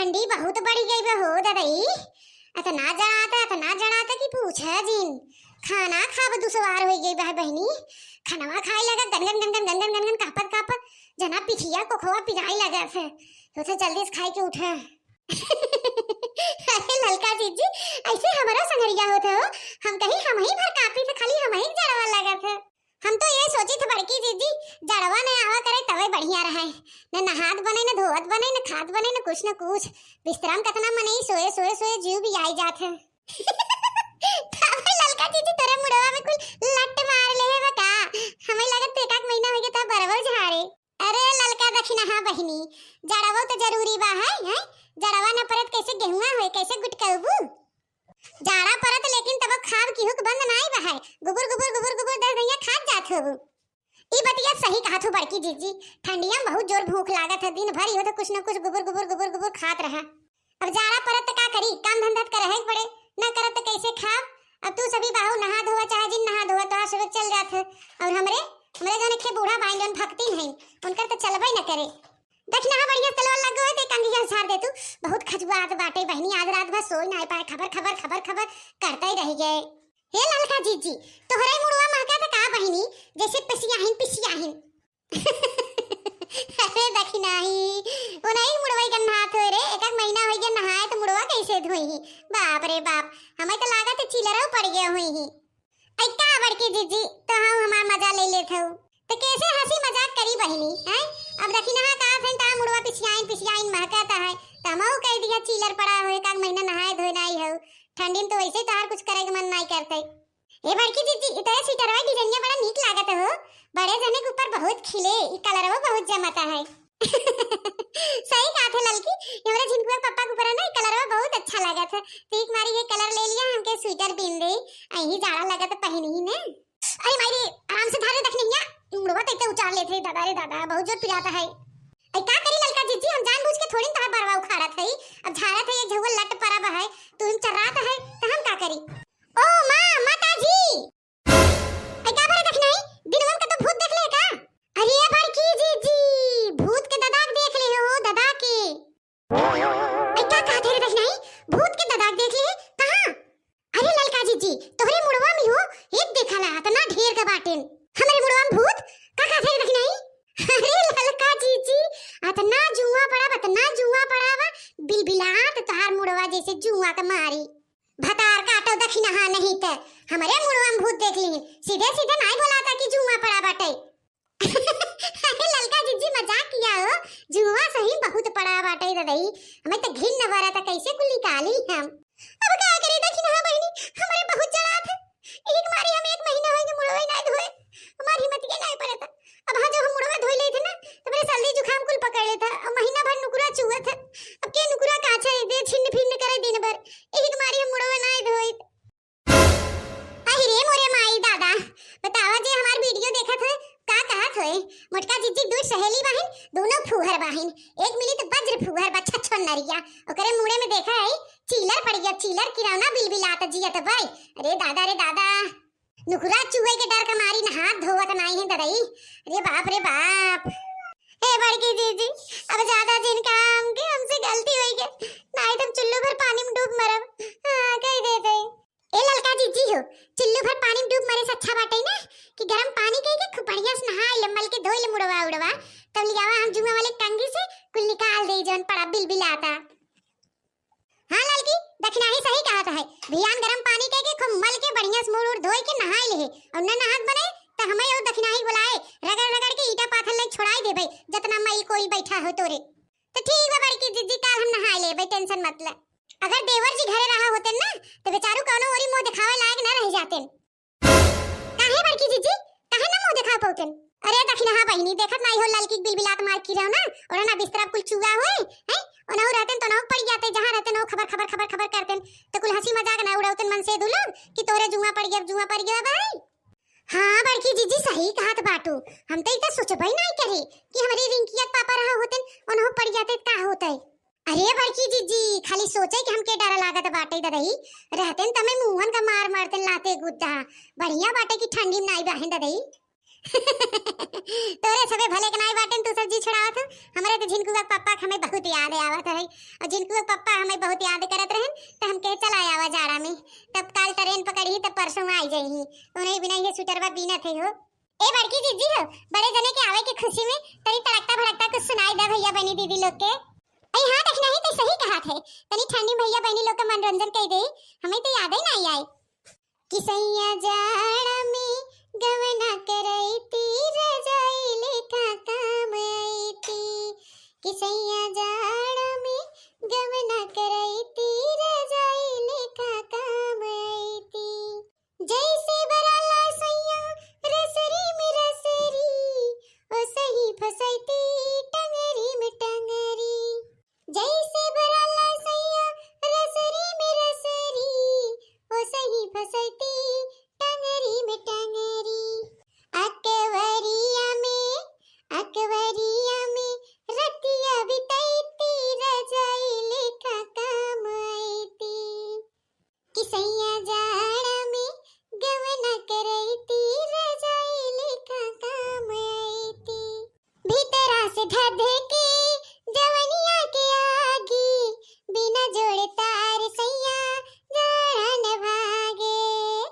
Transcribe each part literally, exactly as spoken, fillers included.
ठंडी बहुत बढ़ गई बा हो ददई, अतना जड़ाता, अतना जड़ाता कि पूछा जिन। खाना खाब दुसवार होइ गई बा बहिनी, खनवा खाए लगा गन गन गन गन गन गन गन गन कांपत कांपत जना पिठिया कोखवा पिराए लगा थे। सोचे जल्दी से खाए के उठा। अरे ललका जीजी, ऐसे हमरो संगरिया होत हो, हम कहीं हम ही भर कांपी थे, खाली हम ही जड़वा लगा थे। हम तो ये सोची थे बड़की जीजी, जड़वा न आवा करे तबे बढ़िया रहे, न नहात बने, न धोवत बने, न खात बने, न कुछ न कुछ। बिस्तरा में कतना मनई सोए सोए सोए जीव भी आई जात है। तबे ललका जीजी तोरे मुड़वा में कुल लट मार ले है का? हमें लगत तो एक आध महीना हो गया था बरवो झारे। अरे ललका दखिनहा बहिनी, जड़वो तो जरूरी बा है, हैं? जड़वा न परत कैसे गेहुआ होए, कैसे गुटकबू? जाड़ा परत लेकिन तब खाब की हुक बंद नाई बा है, गुबुर गुबुर गुबुर गुबुर दस दहिया खात जात होबू। ई बतिया सही कहत हो बड़की जीजी, ठंडिया में बहुत जोर भूख लागत है, दिन भर इहो तो कुछ न कुछ गुबुर गुबुर गुबुर गुबुर खात रहा। अब जाड़ा परत त का करी, काम धंधा त करहे के पड़े, न करत त कैसे खाब? अब तू सभी बाहु नहा धोवा चाहे जिन नहा धोवा, तोहार सुबह चल जात है। और हमरे, हमरे जौन एक ठे बूढ़ा बाइन जौन भक्तिन हैं, उनकर त चलबे न करे। देख ना, बढ़िया तलवा लग गए, ते कंघिया झाड़ दे तू। बहुत खजुआत बाटे बहिनी, आज रात भर सोई ना पाए, खबर खबर खबर खबर करते ही रह गए। हे ललका जीजी, तोहरे मुड़वा महका त का बहिनी, जैसे पिसियाहिन पिसियाहिन। अरे दखिनाही, ओ नहीं मुड़वई गन्हात होए रे, एक एक महीना होई गया नहाए तो मुड़वा कैसे धोई ही? बाप रे बाप, हमें तो लागत है चिलरऊ पड़ गया हुई ही। ऐ का बड़की जीजी, तो हम हमार मजा ले लेत हऊ। तो कैसे हंसी मजाक करी बहिनी, हैं? अब दखिनहा का थे ता मुड़वा पिसियाइन पिसियाइन महकत है, तो हमहू कह दिया चिलर पड़ा होए, एक आध महीना नहाए धोए नाई हऊ। ठंडी में तो वैसे तोहार कुछ करे के मन नाई करते। ए बड़की जीजी, ई तोरे स्वेटरवा डिजाइनिया बड़ा नीक लागत हो। बड़े जने के ऊपर बहुत खिले, ई कलरवा बहुत जमता है। सही कहत है ललकी, ई हमरे झिनकुआ के पप्पा के ऊपर है ना, ई कलरवा बहुत अच्छा लागत है। तो एक मारी ये कलर ले लिया, हमके स्वेटर बीन दे, अही जाड़ा लागत है पहनी ही ने। अरे माई रे, आराम से धारे दखिनहिया, मुड़वा तैते उचार लेत है, दादा रे दादा, बहुत जोर पिराता है। ऐ का करी ललका जीजी, हम जानबूझ के थोड़ी न तोहार बरवा उखाड़त हई। अब झाड़त हई, एक झउआ लट परब है, तू हम चर्रात है, त हम का करी? ओ माँ, माता जी! ऐ का भरे दखिनाही? दिनवा में कतो भूत देख ले का? अरे बड़की जीजी, भूत के ददा के देख ले हो, ददा के। ऐ का कहत है रे दखिनाही? भूत के ददा के देख ले? कहाँ? अरे ललका जीजी, तोहरे मुड़वा में हो, एक देखा ला, अतना ढेर का बाटेन। हमरे मुड़वा में भूत? का कहत है रे दखिनाही? अरे ललका जीजी, अतना जुआ पड़ा, अतना जुआ पड़ा बा, बिलबिलात तोहार मुड़वा जैसे जुआ के मारी। भतार काटो दखिनहा नहीं त, हमरे मुड़वा में भूत देख ली, सीधे सीधे नाई बोलाता कि जुआ पड़ा बाटे। अरे ललका जीजी मजाक किया हो, जुआ सही बहुत पड़ा बाटे ददई, हमें तो घिन न बरा था कैसे कुल निकाली हम। अब का करी दखिनहा बहिनी, हमरे बहुत जड़ात है, एक मारी हम एक महीना होई के मुड़वे नाई धोए, हमार हिम्मत के नाई पड़ता। अब हाँ जब हम मुड़वा धोई लेते ना, तो मेरे सर्दी जुकाम कुल पकड़ लेता, अब महीना भर नुकुरा चुअत है, अब के नुकुरा काछे दे छिन्न भिन्न करे दिन भर, एक मारी हम मुड़वा नाई धोई। अहि रे मोरे माई दादा, बतावा जे हमार वीडियो देखत है, का कहत होए? मोटका जीजी दुई सहेली बाहिन, दोनों फूहर बाहिन, एक मिली तो वज्र फूहर बा छछो नरिया, ओकरे मुड़े में देखा है, चीलर पड़ गया, चीलर किरौना बिलबिलात जियत बाई। अरे दादा रे दादा, नुकुरा चूहे के डर के मारी नहात धोवत नाई है ददई। अरे बाप रे बाप। हे बड़की जीजी, अब ज्यादा जिन काम के हमसे गलती होई गई, नाई तो हम चुल्लू भर पानी में डूब मरब। हाँ, कह दे दे। ए ललका जीजी हो, चुल्लू भर पानी में डूब मरे से अच्छा बाटे ना कि गरम पानी कह के खूब बढ़िया से नहा ले, मल के धोई ले मुड़वा उड़वा, तब लियावा हम जुआ वाले कंघी से कुल निकाल दे जौन पड़ा बिलबिलाता। हाँ ललकी, दखिनाही सही कहत है, भियान गरम पानी कह के खूब मल के बढ़िया से मुड़ उड़ धोई के नहाई ले, और न नहात बने त हमें और दखिनाही बुलाए, रगड़ रगड़ के ईटा पाथर ले छोड़ाई देबे, जतना मइल कोइल बैठा हो तोरे। तो ठीक बा बड़की जीजी, काल हम नहाई लेबे, टेंशन मत ले। अगर देवर जी घरे रहा होते ना, तो बेचारू कौनो ओरी मुंह दिखावे लायक न रह जाते। काहे बड़की जीजी, काहे ना मुंह दिखा पौते? अरे दखिनहा बहिनी, देखत नाई हो ललकी बिलबिलात मार की रहो ना, और ना बिस्तरा कुल चुआ होए, हैं? ओनहु रहते तो ओनहु पड़ जाते, जहाँ रहते ना खबर खबर खबर खबर करते, तो कुल हंसी मजाक ना उड़ावते मन से दू लोग कि तोरे जुआ पड़ गया, जुआ पड़ गया भाई। हाँ बड़की जीजी सही कहत बाटू, हम तो इतना सोचबे नाई करे कि हमारी रिंकिया के पापा रहा होते, ओनहु पड़ जाते का होते। अरे बड़की जीजी, खाली सोचे कि हमके डर लागत बाटे ददई, रहतेन तमे मुहन का मार मारतेन लाते गुद्दा। बढ़िया बाटे कि ठंडी में नाई बाहें ददई। तोरे सबे भले के नाई बाटेन, तू सब जी छुड़ावत हो। हमरे तो झिनकुआ के पप्पा हमें बहुत याद आवत है, और जिनको पप्पा हमें बहुत याद करत रहन, तो हम कहे चला आवा जाड़ा में, तब काल ट्रेन पकड़ी, तब परसों आई जाई, उन्हें बिना ये स्वेटरवा बीनत है हो। ए बड़की जीजी हो, बड़े जने के आवे के खुशी में तनी तड़कता भड़कता कुछ सुनाई दे भैया बहनी दीदी लोग के। अरे हाँ, देखना ही तो सही कहा थे, तनी ठंडी में भैया बहनी लोग का मनोरंजन कर दे, हमें तो याद ही नहीं आई। कि सैया जाड़ा में गवना करैती, रजाई लेखा काम अइती। कि सैया जाड़ा में गवना करैती, रजाई लेखा काम अइती। जैसे बराला सैया रसरी में रसरी, ओ सही फसैती टंगरी में टंगरी। जैसे बराला सैया रसरी में रसरी, ओ सही फसैती टंगरी में टंगरी। अकवरिया में, अकवरिया में रतिया बितैती, रजाई लेखा काम अइती। कि सैया जाड़ा में गवना करैती, रजाई लेखा काम अइती। भीतरा से धधके जवनिया के आगी, बिना जोड़े तार सैया जाड़ा न भागे।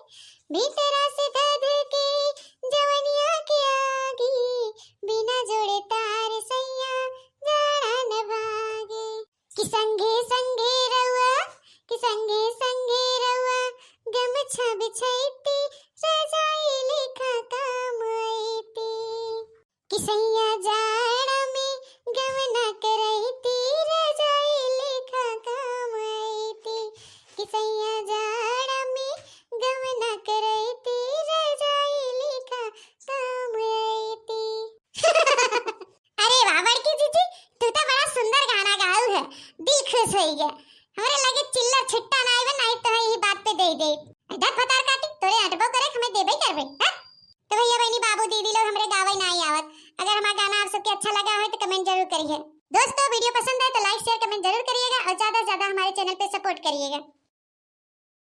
भीतरा से धधके जवनिया के आगी, बिना जोड़े तार सैया जाड़ा न भागे। कि संगे संगे रउआ, कि संगे संगे रउआ, गमछा बिछैती, रजाई लेखा काम अइती। कि सैया जाड़ा में गवना करैती, रजाई लेखा काम अइती। कि सैया जाड़ा में गवना करैती, रजाई लेखा काम अइती। अरे वाह बड़की जीजी, तू तो बड़ा सुंदर गाना गाऊ है, दिल खुश हो गया। हमरे लगे चिल्लर छिट्टा ना आइबे, नहीं तो यही बात पे दे दे। ढक भतार काटी, तोरे अटबो करे, हमें देबे करबे, हाँ? तो भैया बहनी बाबू दीदी लोग, हमरे गावे ना आवत। अगर हमारा गाना आप सबके अच्छा लगा हो तो comment जरूर करिए। दोस्तों, video पसंद आए तो like share comment जरूर करिएगा और ज्यादा से ज्यादा हमारे channel पे support करिएगा।